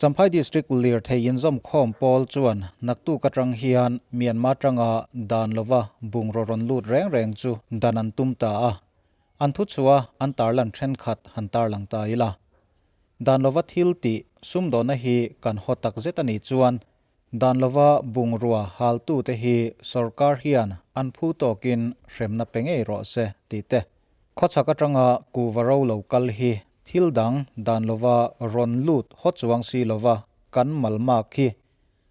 Champhai District lirthei inzawmkhawm pawl chuan naktuk atang hian Myanmar tanga dan lova bungraw rawn lut reng reng chu dan an tum ta a, an thuchhuah an tarlan thenkhat han tarlang ta ila. Dan lova thil tih sumdawnna hi kan haw tak zet a nih chuan dan lova bungrua haltute hi sorkar hian an phu tawkin hremna pe ngei rawh se tih te. Khawchhak atanga kuhva ro lo kal hi thil dang dan lova rawn lut haw chuang si lova kan malmak hi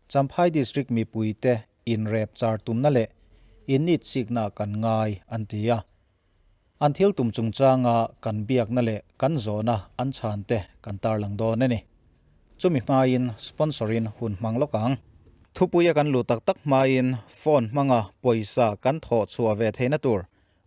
Champhai District mipuite inrep char tumna leh innitsikna kan ngai an ti a. An thil tum chungchanga kan biakna leh kan zawhna an chhan te kan tarlang dawn a ni. Chumi hmain sponsor-in hun hmang lawk ang. Thupuia kan luh tak tak hmain phone hmanga pawisa kan thawh chhuah ve theihna tur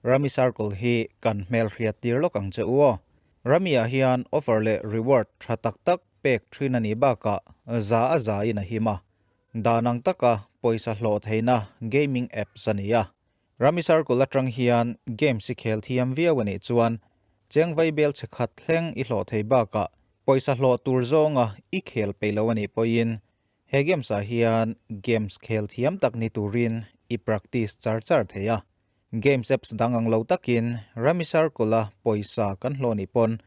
Rummy Circle hi kan hmelhriat tir lawk ang che u aw. Rummy-ah hian offer leh reward tha tak tak pek thin a nih bakah za a za in a him a. Dan ang taka pawisa hlawh theihna gaming apps a ni a. Rummy Circle atang hian games i khel thiam viau a nih chuan cheng vaibel che khat thleng i hlawh thei bakah pawisa hlawh tur zawnga i khel peih lo a nih pawhin he games ah hian games khel thiam tak ni turin i practice char char thei a. Games apps dang ang lo takin Rummy Circle a pawisa kan hlawh nih pawn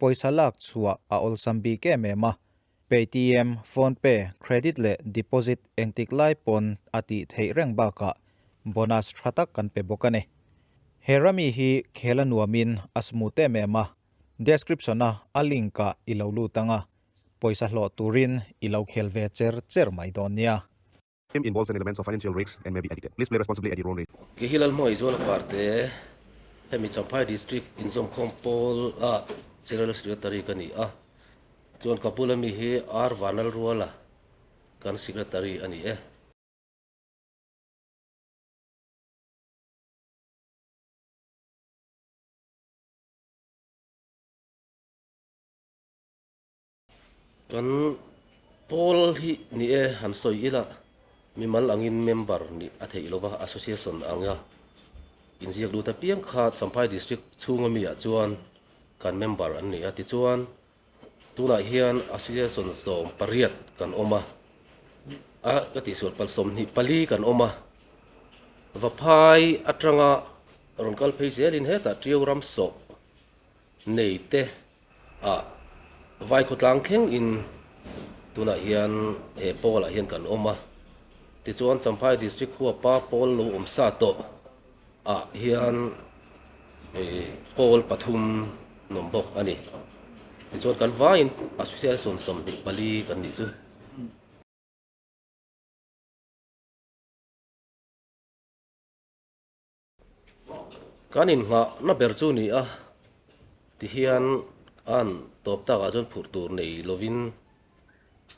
pawisa lak chhuah a awlsam bik em em a. Paytm, PhonePe, credit leh deposit engtik lai pawn a tih theih reng bakah bonus tha tak kan pe bawk a ni. He Rummy hi khel a nuamin a smooth em em a, description a a link ah i lo lut ang a, pawisa hlawh turin i lo khel ve cher cher mai dawn nia. Game involves an elements of financial risks and may be addicted. Please play responsibly at your own risk. Ke hi Lalhmawih Zuala Parte, hemi Champhai District inzawmkhawm pawl ah General Secretary ka ni a, chuan ka bula mi hi R Vanlalruala kan Secretary a ni e. Kan pawl hi ni e han sawi ila mimal angin member nih a theih lova association anga inziak lut apiang kha Champhai district chhunga mi ah chuan kan member an ni a tichuan tunah hian association 18 kan awm a a ka tihsual pal 24 kan awm a Vaphai atanga rawn kal phei zelin hetah Tiau ram sawh nei te ah vai khawtlang thleng in tunah hian he pawl ah hian kan awm a tichuan Champhai district huapa pawl lo awm sa tawh ah hian ih pawl pathum an awm bawk a ni tichuan kan vaiin association 24 kan nih chu. Kan inngahna ber chu ni a, tihian an tawp takah chuan phurh tur nei lovin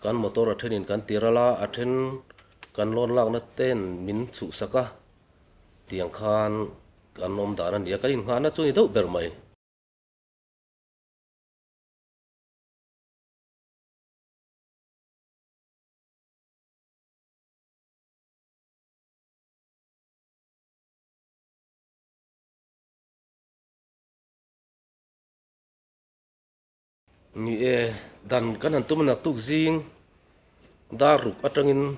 kan motor a thenin kan ti ral a, a then kan loan lakna ten min chhuhsak a, tiang khan kan awm dan a ni a, kan inngahna chu a ni deuh ber mai. Ni e, dan kan han tum a naktuk zing dar ruk atangin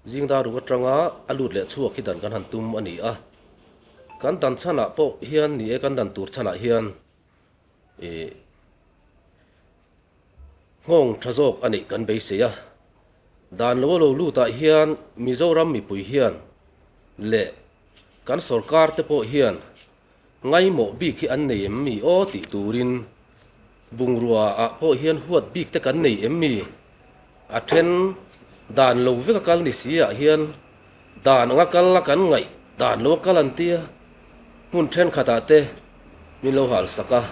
zing dar ruk atanga a lut leh chhuak hi dan kan han tum a ni a. Kan dan chhanah pawh hian ni e kan dan tur chhanah hian ih nghawng tha zawk a nih kan beisei a. Dan lo a lo lutah hian Mizoram mipui hian leh kan sorkar te pawh hian ngaimawh bik hi an nei em mi aw tih turin bungrua ah pawh hian huat bik te kan nei em mi? A then dan lo vek a kal ni si ah hian dan anga kal a kan ngaih dan lo a kal an tia hmun thenkhat ah te min lo hal sak a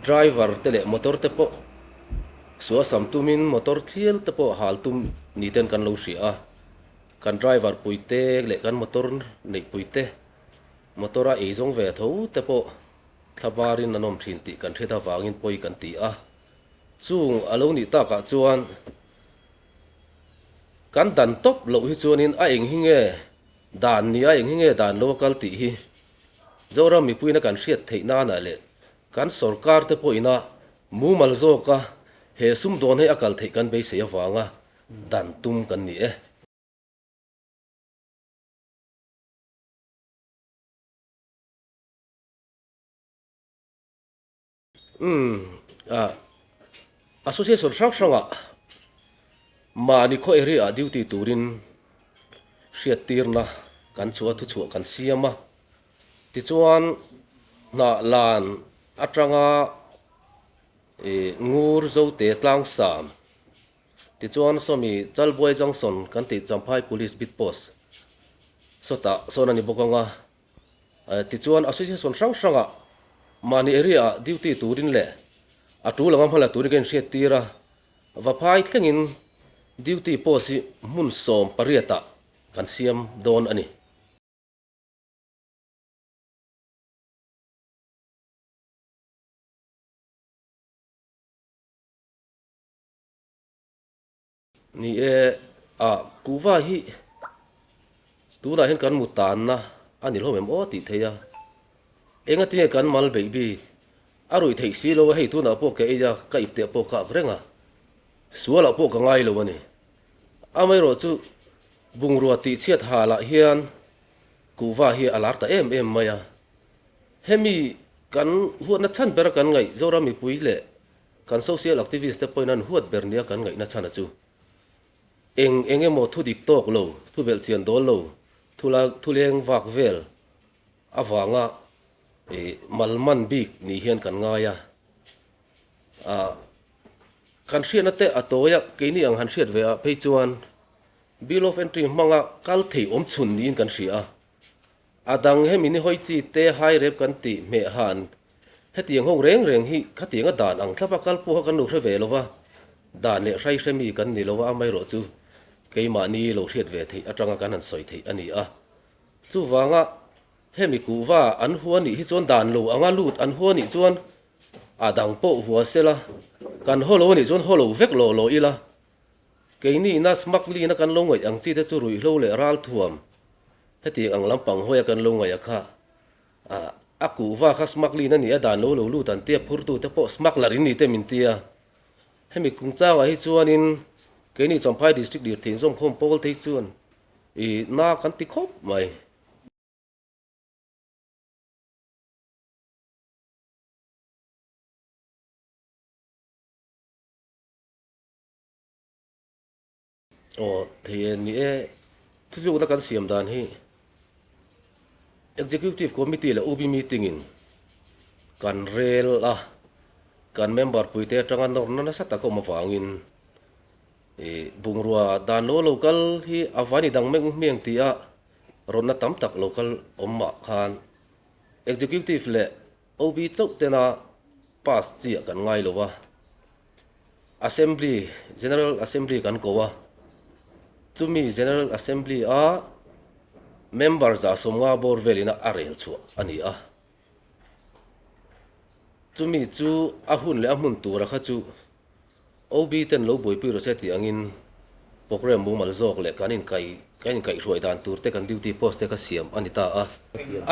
driver te leh motor te pawh suasam tumin motor thlial te pawh hal tum ni ten kan lo hria a. Kan driver puite leh kan motor neih puite, motor a eizawng ve tho te pawh thlabarin an awm thin tih kan hriat avangin pawi kan ti a. Chung a lo nih takah chuan kan dan tawp loh hi chuanin a eng hi nge dan ni a, eng hi nge dan lo a kal tih hi Zoram mipuiin a kan hriat theih nanah leh kan sorkar te pawhin a mumal zawk a. He sumdawn hi a kal theih kan beisei avanga dan tum kan ni e. Umm ah association hrang hrangah mahni khaw area ah duty turin hriattirna kan chhuah a thuchhuah kan siam a tichuan hnah lan atanga ih ngur zote tlangsam tichuan sawmi Chalbuai junction kan tih Champhai police beat post sawtah sawn a ni bawk ang a. Tichuan association hrang hrangah mahni area ah duty turin leh a tul anga hmala turin ka inhriat tir a, Vaphai thlengin duty post hi hmun 18 ah kan siam dawn a ni. Ni e, a kuhva hi tunah hian kan mu tanna a ni hlawm em aw tih theih a, engatinge kan mal beih bik a ruih theih si lo a, hei tunah pawh ka ei a, ka ip teh pawh ka ak reng a, sualah pawh ka ngai lo a ni. Amaherawhchu bungrua tih chhiat halah hian kuhva hi a lar ta em em mai a, hemi kan huatna chhan bera kan ngaih Zoram mipui leh Kan social activist te pawhin an huat ber nia kan ngaihna chhan a chu. Eng eng emaw thu dik tawk lo, thu belh chian dawl lo, thu la thu leng vak vel avanga ih mal man bik ni hian kan ngai a. Ah kan hriatna te a tawi a, keini ang han hriat ve ah phei chuan Bill of Entry hmanga kal thei awm chhun niin kan hria a. A dang hemi ni hawi chi te hai rep kan tih hmeh han Hetiang ho reng reng hi khatianga dan ang thlapa kal pawha kan lo hre ve lo va, dan leh hrai hre mi kan ni lo a, amaherawh chu keimahni lo hriat ve theih atanga kan han sawi theih a ni a. Chuvanga hemi kuhva an hua nih hi chuan dan lo anga lut an hua nih chuan a dang pawh hua sela, kan haw lo a nih chuan haw lo vek lawh lawh ila, keini ina smuggling-a kan lo ngaih ang chi te chu ruihhlo leh ralthuam hetiang ang lampang hawia kan lo ngaih a kha. A kuhva kha smuggling a ni a, dan lo lo lut an tia, phurtu te pawh smuggler in ni te min tia. Hemi kungchangah hi chuanin keini Champhai District lirthei inzawmkhawm pawl te hi chuan ih na kan ti khawp mai. Aw thei e ni e, thutlukna kan siam dan hi Executive Committee leh UB meeting in kan rel a, kan member puite atanga nawrna nasa tak a awm avangin ih bungrua dan lo lo kal hi a va ni dang meng hmiang tih a rawnna tam tak lo kal awm mah khan Executive leh OB chauh tena pass chiah kan ngai lo a. Assembly, General Assembly kan ko a, chumi General Assembly a member 150 bawr velin a rel chhuah a ni a. Chumi chu a hun leh a hmun tura kha chu OB ten lo buaipui rawh se tih angin programme mumal zawk leh kan inkai kan inkaihhruai dan tur te kan duty post te kha siam a ni ta a.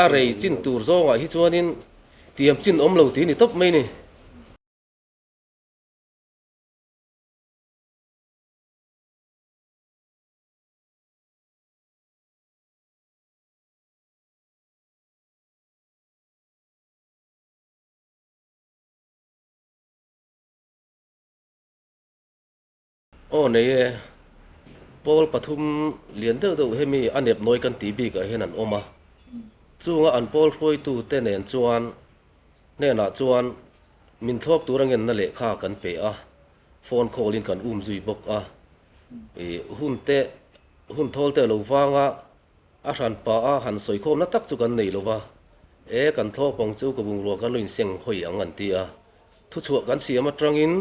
A rei chin tur zawngah hi chuanin tiam chin awm lo tih a ni tawp mai ni. Aw nei e, pawl pathum lian deuh deuh hemi a nep nawi kan tih bikah hian an awm a, chunga an pawl hruaitu te nen chuan hnenah chuan Min thlawp tur a ngenna lehkha kan pe a, phone call in kan um zui bawk a. Ih hun te, hun thawl te lo vang a, a hran pa a han sawi khawmna tak chu kan nei lo va. E, kan thlawp ang chu ka bungrua kan lo inseng hawi ang an ti a. Thuchhuah kan siam atangin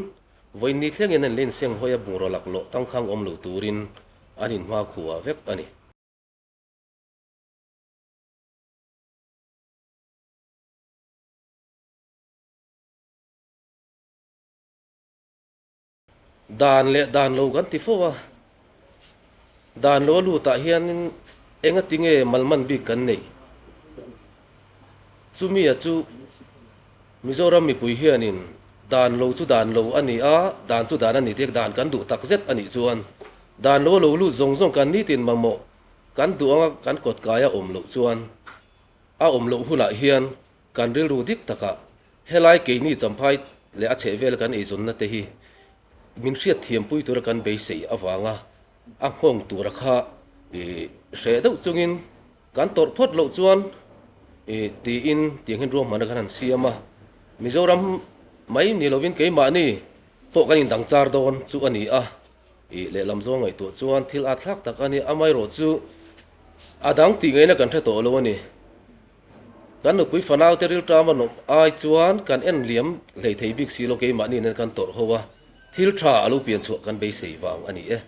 vawiin thlengin an la inseng hawi a bungrua laklawh tangkhang awm lo turin an inhmakhua vek a ni. Dan leh dan lo kan ti fo a, dan lo a lutah hianin engati nge malman bik kan neih? Chumia chu Mizoram mipui hianin. Dan lo chu dan lo a ni a, dan chu dan a ni tia dan kan duh tak zet a nih chuan dan lo a lo lut zawng zawng kan nitin mamawh kan duh anga kan kawt kai a awm loh chuan a awm loh hunah hian kan rilru dik takah helai keini Champhai leh a chhehvel kan eizawnna te hi min hriatthiampui tura kan beisei avanga a nghawng tura kha hreh deuh chungin kan tawrh phawt loh chuan tiin tiang hian ruahmanna kan han siam a, Mizoram mai ni lovin keimahni pawh kan indang char dawn chu a ni a, lehlam zawng ngaihtuah chuan thil a thlak tak a ni, amaherawh chu a dang tih ngaihna kan hre tawh lo a ni. Kan nupui fanaute rilṭam a nawm ai chuan kan en liam hlei thei bik si lo keimahni nen kan tawrh ho a, thil ṭha a lo pian chhuah kan beisei vang a ni e.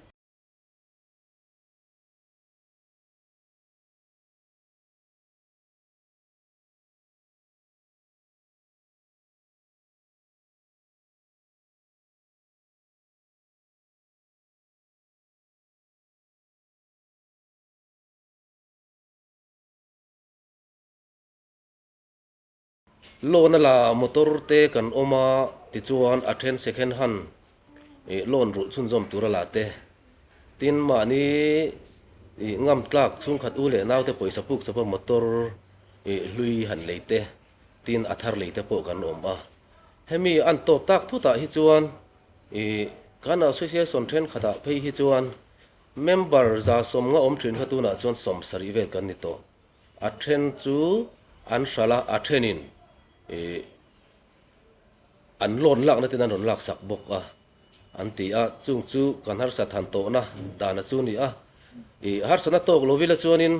Loan a la motor te kan awm a tichuan a then second hand ih loan rulh chhunzawm tur a la te tin mahni ih ngam tlak chhungkhat u leh naute pawisa puk chawpa motor ih hlui han lei te tin a thar lei te pawh kan awm a hemi an tawp tak thutah hi chuan ih kan association thenkhatah phei hi chuan Member 150 awm thin kha tunah chuan 70 vel kan ni tawh. A then chu an hralh a, a thenin ih an loan lakna ten an rawn laksak bawk a an ti a, chung chu kan harsa than tawhna dana chu a ni a. Ih harsatna tawk lo ila chuanin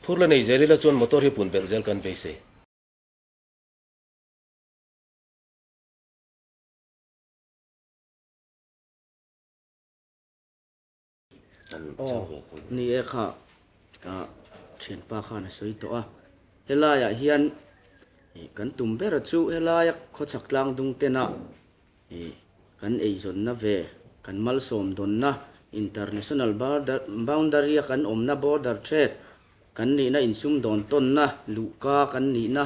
phur la nei zel ila chuan motor hi pun belh zel kan beisei. Aw ni e kha ka thianpa khan a sawi tawh a helaiah hian ih kan tum ber chu helaia khawchhak tlang dung tena ih kan eizawnna ve kan malsawm dawnna international boundary a kan awmna border trade kan nihna insum dawn tawnna luhka kan nihna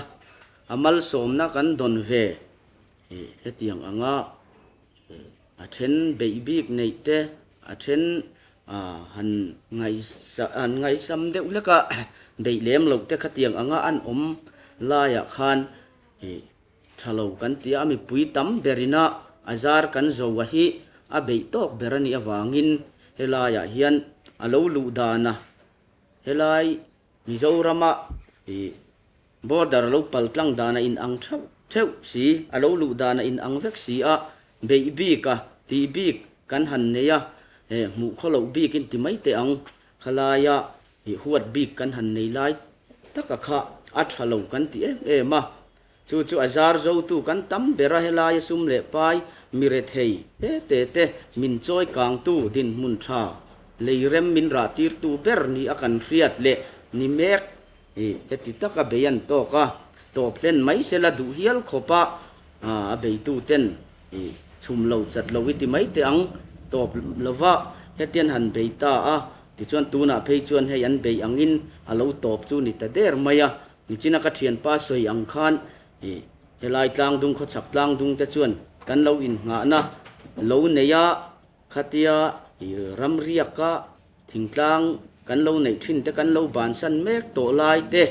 a malsawmna kan dawn ve ih hetiang anga. A then beih bik neih te, a then han han ngaihsam deuh hlek a, beih lem loh te khatiang anga an awm laiah khan ih tha lo kan ti a, mipui tam berina a zar kan zo a hi a beih tawk ber a nih avangin helaiah hian a lo luh dana helai Mizorama ih border lo pal tlang dan a inang theuh theuh si, a lo luh dan a inang vek si a, beih bik a, tih bik kan han nei a, eh hmuh khaw loh bik in ti mai teh ang, khalaia ih huat bik kan han nei lai taka kha a tha lo kan ti em em a, chu chu a zar zotu kan tam ber a helaia sum leh pai mi rethei te te te min chawi kangtu dinhmun tha leirem min rah tirtu ber ni a kan hriat leh ni mek Ih, heti taka bei an tawk a, tawp hlen mai sela duh hial khawp a, a beitu ten ih chhum lo chat lo i ti mai teh ang, tawp lova hetian han bei ta a, tichuan tunah phei chuan hei an bei angin a lo tawp chu ni ta der mai a, nichina ka thianpa sawi ang khan ih helai tlangdung khawchhak tlangdung te chuan kan lo innghahna lo nei a, Khatia i ramriaka thingtlang kan lo neih thin te kan lo bansan mek tawh lai te,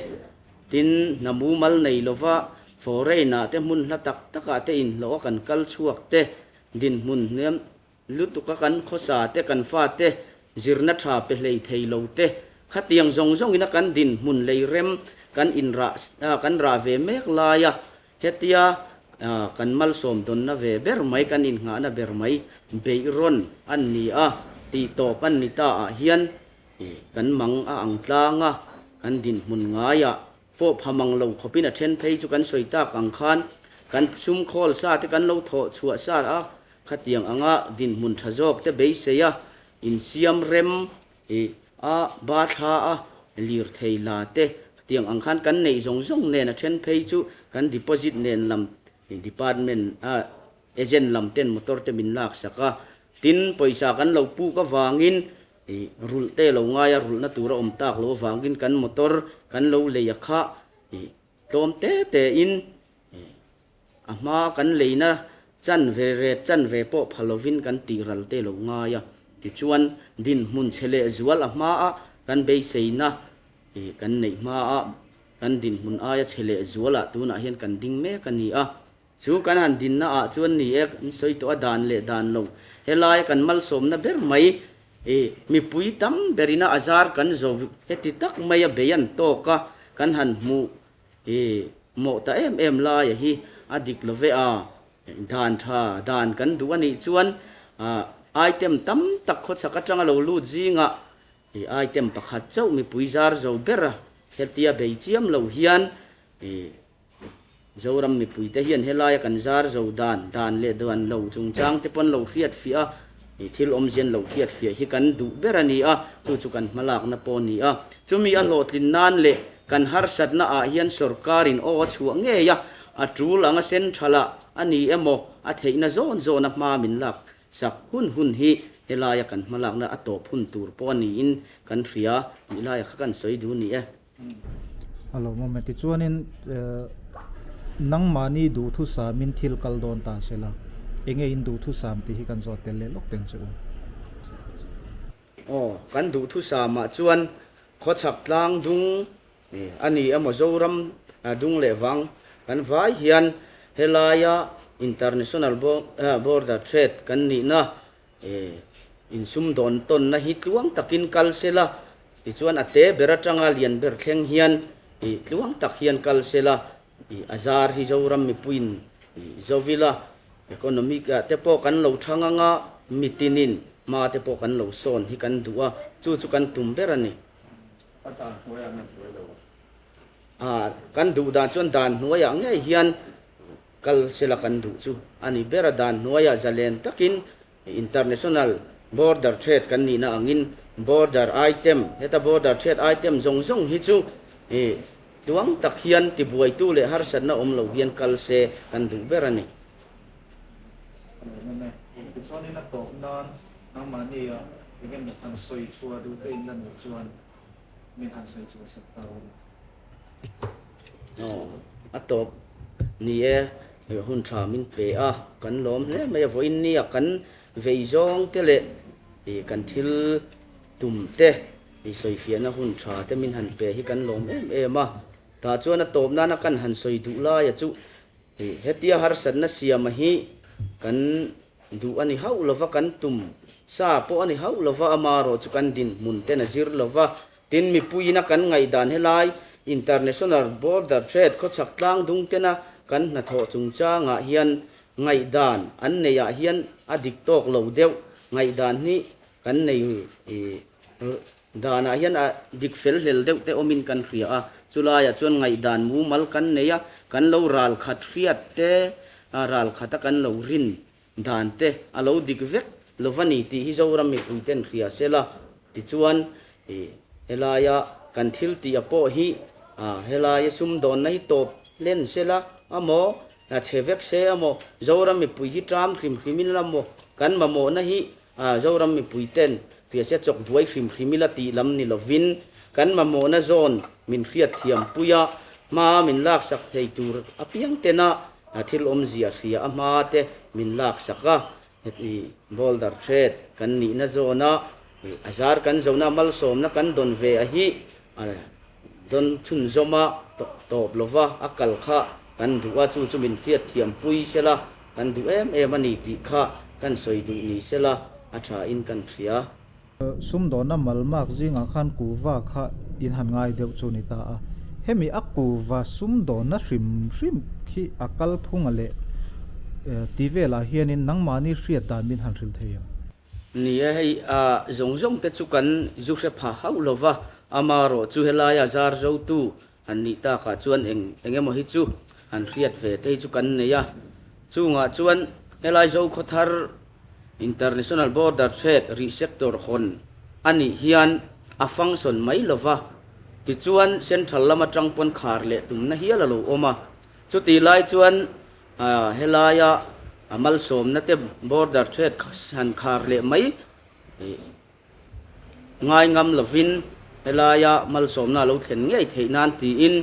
tin hna mumal nei lova foreign ah te hmun hla tak tak ah te inhlawh a kan kal chhuak te, dinhmun hniam lutuk a kan khawsa te kan fate zirna tha pe hlei thei lo te, khatiang zawng zawng in a kan dinhmun lei rem kan inrah kan rah ve mek lai a Hetia kan malsawm dawnna ve ber mai, kan innghahna ber mai beihrawn an ni a, tihtawp an ni ta ah hian kan mang a ang tlang a, kan dinhmun ngaiah pawh pha mang lo khawpin a then phei chu kan sawi tak ang khan kan sum khawl sa te kan lo thawh chhuah sa a, khatiang anga dinhmun tha zawk te beisei a, insiam rem I a ba thla a lirthei la te tiang ang khan kan neih zawng zawng nen a then phei chu kan deposit nen lam department a agent lam ten motor te min lak sak a, tin pawisa kan lo puk avangin i rulh te lo ngai a rulhna tur a awm tak loh avangin kan motor kan lo lei a kha i tlawm te te in i a hma kan leina. Chanve ret chanve pawh pha lovin kan tih ral te lo ngai a. Tichuan, dinhmun chhe leh zual a hmaa kan beiseina kan neih hmaa kan dinhmun aia chhe leh zualah tunah hian kan ding mek a ni a. Chu kan han dinna ah chuan ni e, kan sawi tawh a dan leh dan lo. Helaia kan malsawmna ber mai i mipui tam berina a zar kan zo heti tak maia bei an tawk a, kan han hmuh i mawh ta em em laia hi a dik lo ve a. Dan tha dan kan duh a nih chuan item tam tak khawchhak atanga lo lut zingah i item pakhat chauh mipui zar zo ber a, hetia bei chiam lo hian i Zoram mipuite hian helaia kan zar zo dan, dan leh dan lo chungchang te pawn lo hriat fiah a, ih thil awmzian lo hriat fiah hi kan duh ber a ni a, chu chu kan hmalakna pawh a ni a. Chumi a hlawhtlin nan leh kan harsatna ah hian sorkarin aw a chhuah ngei a, a tul anga central ah a ni emaw a theihna zawn zawn a hma min lak sak hun hun hi helaia kan hmalakna a tawp hun tur pawh a niin kan hria tih laia kha kan sawi duh ni e. A lo mawm e. Tichuanin nangmahni duhthusamin thil kal dawn ta se la, enge in duhthusam tih hi kan zawt tel leh lawk teng che u. Aw, kan duhthusamah chuan khawchhak tlang dung a ni emaw Zoram dung leh vang kan vai hian helaia international border trade kan nihna Insumdawn tawnna hi tluang takin kal se la, tichuan a te ber atanga lian ber thleng hian tluang tak hian kal se la, a zar hi Zoram mipuiin Zovila economic ah te pawh kan lo thang anga mitinin hma te pawh kan lo sawn hi kan duh a, chu chu kan tum ber a ni. A dan hnuaiah nge hnuai lo? Kan duh dan chuan dan hnuaiah ngei hian Kal sela kan duh chu a ni ber a, dan hnuaiah zalen takin international border trade kan nihna angin border item, heta border trade item zawng zawng hi chu tluang tak hian tibuaitu leh harsatna awm lo hian kal se kan duh ber a ni. Tichuanin a tawp nan nangmahnia eng emaw han sawi chhuah duh te in la nuh chuan min han sawi chhuah sak ta u. Aw, a tawp ni e, hun tha min pe a, kan lawm hle mai a, vawiin nia kan vei zawng te leh kan thil tum te sawifiahna hun tha te min han pe hi kan lawm em em a, tah chuan a tawp nana kan han sawi duh laia chu hetia harsatna siama hi kan duh a ni hauh lova, kan tum sa pawh a ni hauh lova, amaherawhchu chu kan dinhmun ten a zir lova. Tin, mipuiin a kan ngaihdan helai International Border Trade khawchhak tlang dung tena kan hnathawh chungchangah hian ngaihdan an neihah hian a dik tawk lo deuh. Ngaihdan hi kan nei danah hian a dik fel hlel deuh te awmin kan hria a, chulaiah chuan ngaihdan mumal kan nei a, kan lo ral khat hriat te, ral khata kan lo rin Dan te a lo dik vek lova ni tih hi Zoram mipui ten hria se la, tichuan i helaia kan thil tih a pawh hi helaia sumdawnna hi tawp hlen se la amaw, chhe vek se amaw, Zoram mipui hi ṭam hrim hrim ila maw, kan mamawhna hi Zoram mipui ten hria se chawk buai hrim hrim ila tih lam ni lovin kan mamawhna zawn min hriat thiam pui a, hma min laksak thei tur apiang tena A thil awmzia hria a hma te min lak sak a, heti boulder thread kan nihna zawn a, a zar kan zona malsawmna kan dawn ve a hi a dawn chhunzawm a tawp lova a kal kha kan duh a, chu chu min hriat thiam pui sela kan duh em em a ni tih kha kan sawi duh ni sela a tha in kan hria. Sumdawnna malmak zingah khan kuva kha in han ngai deuh chu ni ta a. Hemi a kuva sumdawnna hrim hrim khi a kal phunga leh ti velah hianin nangmahni hriat dan min han hrilh thei em? Ni e, hei a zawng zawng te chu kan zu hre pha hauh lo va, amarawh chu helaia zar zotu han nih takah chuan eng eng emaw hi chu han hriat ve te hi chu kan nei a. Chungah chuan helai Zokhawthar International Border Trade rih sector hawn a nih hian a function mai lo va, tichuan Central lam atang pawn khar leh tumna hial a lo awm a. Chutih lai chuan helaia malsawmna te Border Trade han khar leh mai Ngai ngam lovin helaia malsawmna a lo thlen ngei theih nan tiin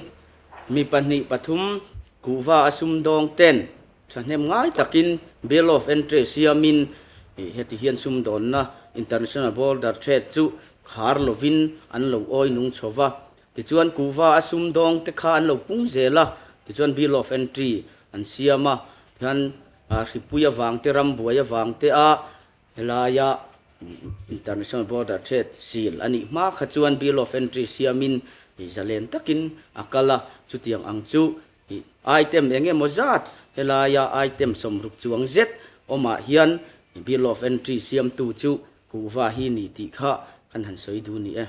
mi 2 3 kuhva a sumdawng ten Thahnem ngai takin Bill of Entry siamin heti hian sumdawnna International Border Trade chu khar lovin an lo awi nung chho va. Tichuan kuhva a sumdawng te kha an lo pung zel a, tichuan Bill of Entry an siam a, hian hripui avang te rambuai avang te a Helaia International Border Trade seal a nih hma kha chuan Bill of Entry siamin zalen takin a kal a, chutiang ang chu item eng emaw zat helaia item 60 chuang zet awmah hian Bill of Entry siamtu chu kuhva hi ni tih kha kan han sawi duh ni e.